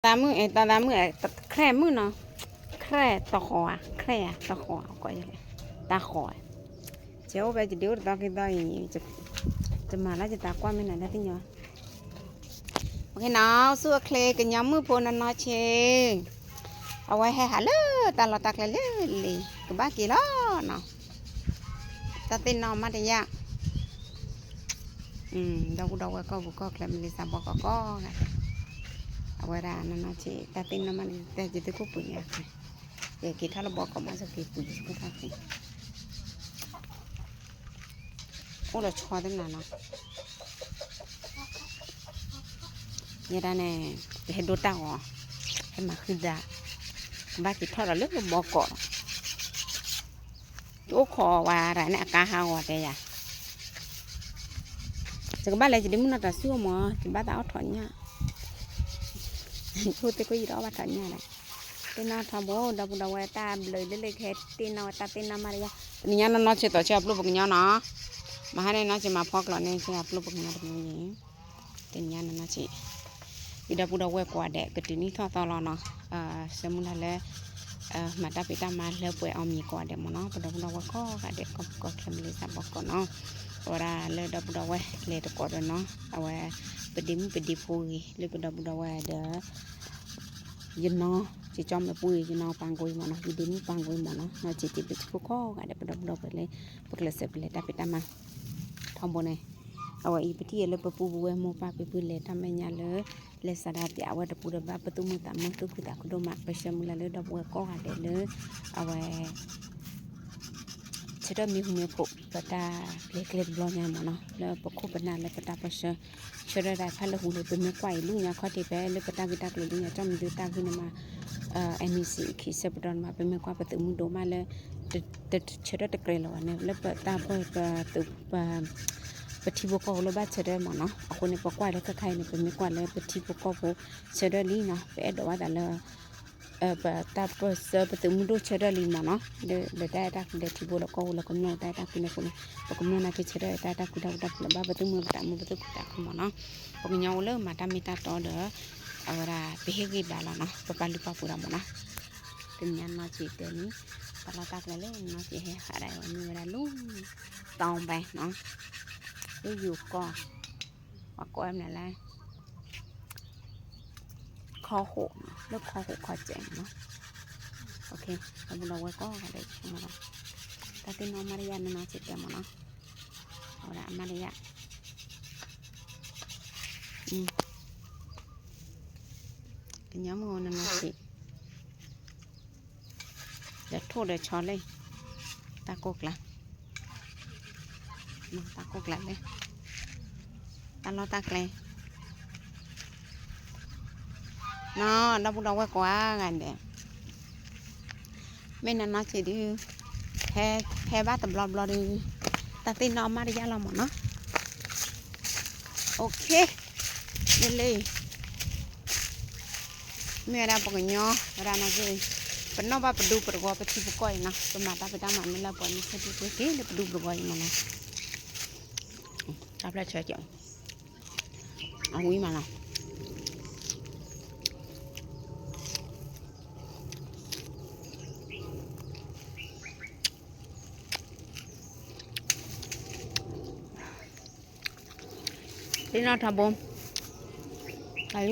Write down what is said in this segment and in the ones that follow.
သးမုၣ်အဲ တၢ်သးမုၣ်အဲ ခရဲၣ်မုၣ်နီၤ, ခရဲၣ်တဃီၤဧါ, ခရဲၣ်ဧါ, တဃီၤဧါ, ကီယလဲၣ်, တဃီၤဧါ, ကဲအိၣ်ဖဲယဒ့အိၣ်တသီခံသီအံၤ, ယမၤလၢယသးကွၢ်မ့ၢ်နၤလၢသ့ၣ်ညါ, အိၣ်နီၤ, ဆူၣ်အချ့ကညီမုၣ်ဖိနီၢ်နီၢ်ဆံး, အဝဲဟဲဟးလၢတၢ်လီၢ်တၢ်ကျဲလၢလံ, ကဘၣ်က့ၤလီၤနီၤ, တၢ်သ့ၣ်နီၣ်မးတယၣ် ဒီပုၢ်ဒီဝဲၢ်ကီၢ်ပူၤကီၢ်ချၢ မလ့ၤစးဘီကီးကီးဂၤဒဲး, အဝဲဒၣ်နီၢ်နီၢ်ဆံး တၢ်သ့ၣ်နီၣ်မးန့ၣ် တဲယသုခိၣ်ပှ့ၤညါ, ယက့ၤထီၣ်လၢဘီကီးမး ယက့ၤပှ့ၤယသုခိၣ်တၢ်ဖံး, အိၣ်ဒီးဆီသ့ၣ်နၤနီၤ, ယဲဒၣ်န့ၣ် ပဟဲဒိတၢ်ဂီၤ, ဟဲမၤဃုာ်သး, ကဘၣ်က့ၤထီၣ်ဒီးလၢဘီကီးလီၤ ယအိၣ်ခိးဝဲဒၣ်န့ၣ် အကါဟးဂီၤတဲယၤ, ယကဘၣ်လဲၤယဒ့မုၣ်နီၢ်တၢ်စုၣ်အမၢ်, ယဘၣ်သးအီၣ်ထီၣ်ညၣ်, ယအိၣ်သ့ၣ်ခိၣ်ယံၤဒီးအီၣ်ဘၣ်ထီၣ်ညၣ်ဒီး, သ့ၣ်နီၣ်ထီဘိ ဒီပုၢ်ဒီဝဲၢ်တၢ်ဘျုးလၢလၢကဟဲသ့ၣ်နီၣ်ဝဲတၢ်သ့ၣ်နီၣ်မးတယၢ်, တနံၤညါနီၢ်နီၢ်ဆံးသိးဆၢအပျိၢ်ပကညီနီၤ, မဟါန့ၣ်နီၢ်ဆံးမၤဖီကျိးန့ၣ် ဆံးအပျိၢ်ပကညီတမံၤန့ၣ် တနံၤညါနီၢ်နီၢ်ဆံး, ဒီပုၢ်ဒီဝဲၢ်ကိးဂၤဒဲး ကတုၤနံၣ်ထီၣ်သီလီၤနီၤ, ဆၢမုၢ်လၢ်လၢ မၤတၢ်ဖံးတၢ်မၤလၢပှဲၤအီၤမံၤကိးဂၤဒဲးမၢ်နီၤ, ပဒီပုၢ်ဒီဝဲၢ်ကိးဂၤဒဲး ကီၢ်ပူၤကီၢ်ချၢမလ့ၤစးဘီကီးနီၤ, အဝဲဒၣ်လၢဒီပုၢ်ဒီဝဲၢ်လဲၤတကိးဒီးနီၤ, အဝဲ ပဒ့မုၣ်ပဒ့ဖိဂ့ၤ လၢပဒီပုၢ်ဒီဝဲၢ်ဒီး ယနီၢ် ကၠီမဲာ်ပူၤအံၤ ယနီၢ်ပှၤကိးအံၤမၢ်နီၤ, ယဒ့မုၣ်ပှၤကိးအံၤမၢ်နီၤ, နီၢ်ဆံးတံၢ်ဘျုးစ့ၢ်ကီးကိးဂၤဒဲး ပဒီပုၢ်ဒီဝဲၢ်လၢ ပကျဲးစၢးပလဲၤတၢ်ဖံးတၢ်မၤ ထီဘိန့ၣ်, အဝဲအံၤပထံၣ်အံၤလၢပပုၢ်ပဝဲၢ်မိၢ်ပၢ်ဖံဖုလဲၤတၢ်မဲာ်ညါလၢ လဲၤစးဒၣ်ပျးအဝဲတပူၤဒီးဘၣ်ပသူၣ်မုာ်သးမုာ်သူၣ်ခုသးခုဒိၣ်မး, ပဆၢမုၢ်လၢ်လၢဒီပုၢ်ဝဲၢ်ကိးဂၤဒဲးလၢ အဝဲ ဆၢထၢၣ်မံၤဟူမံၤဖိး ပတၢ်ပျဲကျဲတဘျီညါမၢ်နီၤ, လၢပခိၣ်ပနၢ်လၢပတၢ်ပၢၢ်ဆၢ, ဆၢထၢၣ်တၢ်ခါလၢဟူလၢပမ့ၢ်ကွၢ်အံၤ လၢညါခီၣ်ထံးဖဲ လၢပတၢ်ဂ့ၢ်တၢ်ကျိၤလၢညါ ကၠီမံၤဒုတၢ်ဂ့ၢ်န့ၣ်မး, NEC ခံဆၢပတီၢ်န့ၣ်မး ပမ့ၢ်ကွၢ်ပသုးမုၢ်ဒိၣ်မးလၢ တဆၢထၢၣ်တကြၢးလၢၤဘၣ်န့ၣ် လၢပတၢ်ပၢၢ် ပထံဖိကီၢ်ဖိလၢဘၣ်ဆၢထၢၣ်မၢ်နီၤ, အဃိန့ၣ် ပကွၢ်လၢခဲခါအံၤန့ၣ် ပမ့ၢ်ကွၢ်လၢပထံဖိကီၢ်ဖိဆၢထၢၣ်လံနီၤ, ပအဲၣ်ဒိးဘၣ်သးလၢ ပတၢ်ပၢၢ်ဆၢပသုးမုၢ်ဒိၣ်ဆၢထၢၣ်လံမၢ်နီၤ, ဒီးတၢ်အဲၣ်တၢ်ကွံဒီးထံဖိလၢကီၢ်ဖိလၢကမျၢၢ်တၢ်အဲၣ်တၢ်ကွံန့ၣ်အဃိန့ၣ် ပကမျၢၢ်နာ်က့ဆၢထၢၣ်တၢ်အဲၣ်တၢ်ကွံတၢ်ဃူတၢ်ဖိးလၢဘၣ်ပသုးမုၢ်ပသးမုာ်ပသုးခုသးခုမၢ်နီၤ, ပှၤကညီအိၣ်လၢမၤတၢ်မ့ၢ်တၢ်တီဒီး အဝဲဒၣ်ပဟ့ၣ်ဂံၢ်ဘါလီၤနီၤ, ပပာ်လုၢ်ပာ်ပှ့ၤဒီးမၢ်နီၤ, တနံၤညါနီၢ်ဆံးတဲန့ၣ် တၢ်လီၢ်တၢ်ကျဲလၢနီၢ်ဆံးဟဲဟးဒၣ်ဝဲမ့ၢ်ဝဲဒၣ်လၢ တီဘဲနီၤ, လၢယိၤကီၢ် ပှၤကိးဝဲမနုၤလဲၣ် ခီၣ်ဟိး လၢခီၣ်ဟိးခီၣ်စဲးနီၤ, ဒီပုၢ်ဒီဝဲၢ်ကိးဂၤဒဲးမၢ်နီၤ, တၢ်သ့ၣ်နီၣ်မးတယၢ်နီၢ်နီၢ်ဆံးတဲမၢ်နီၤ, အဝဲဒၣ်အမးတယၢ် ကညီမုၢ်နီၢ်နီၢ်ဆံး ဒီးထိၣ်ဒီးဆီလံ, တၢ်ကိၢ်ကျါ, တၢ်ကိၢ်ကျါလံ, တၢ်လီၢ်တၢ်ကျဲ, နီၤ ဒီပုၢ်ဒီဝဲၢ်ကိးဂၤဒဲး, မ့ၢ်နီၢ်နီၢ်ဆံးဒုး, ဟဲဘၣ်တဘျီဘျီဒုး, တၢ်သ့ၣ်နီၣ်မးတယၢ်လီၤမၢ်နီၤ, အိၣ်ခ့, လၢလၢ မ့ၢ်ဝဲဒၣ်ပှၤကညီ ဝဲဒၣ်နီၢ်က့, ပနီၣ်ဘၣ်ပဒူပတဂီၤပထံပကီၢ်အံၤနီၤ, ပမၤတၢ်ဖံးတၢ်မၤမ့ၢ်လၢပှၤမ့ၢ်ဆၢထၢၣ်တ့ၢ်လၢပဒူပတဂီၤအံၤမၢ်နီၤ, တၢ်ဖျၢၣ်ဆၢကၠီ, အဝံၤမၢ်နီၤ သ့ၣ်နီ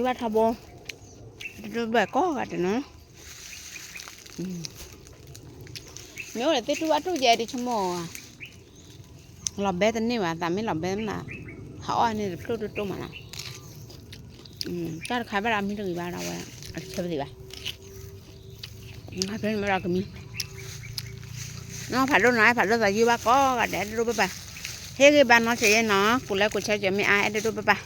ၣ်ထီဘိ, တၢ်လံဘၣ်ထီဘိ, တဘၣ်ကိးဂၤတနီၤ, မ့ၢ်အိၣ်ဒီးသ့ၣ်တူၢ်ဘၣ်တူၢ်ယဲဒ်ဆိကမိၣ်, လီၤဘဲတန့ၢ်ဘၣ်, သးမ့ၢ်လီၤဘဲမး, ဟးအီၣ်န့ၣ်တဖျိၣ်တိၢ်တိၢ်မးနီၤ, တၢ်တခါဘၣ်ဒီးမံတဂ့ၤဘၣ်ဒီးဝဲ, အတဆၢပသ့ၣ်ဘၣ် ဖဲန့ၣ်မ့ၢ်ဒီးကမံ, နီၢ်ဖးဒိၣ်နီၤ, အဲၣ်ဖးဒိၣ်သးယုၢ်ဘၣ်ကိးဂၤဒဲး အဲၣ်ဒိၣ်ဒိၣ်ပၢပၢ်, ဟ့ၣ်ဂံၢ်ဘါနီၢ်ဆံးယဲနီၤ, ကိးလၢကိးဆၢကၢၤမ့ၢ်အါ အဲၣ်ဒိၣ်ဒိၣ်ပၢပၢ်,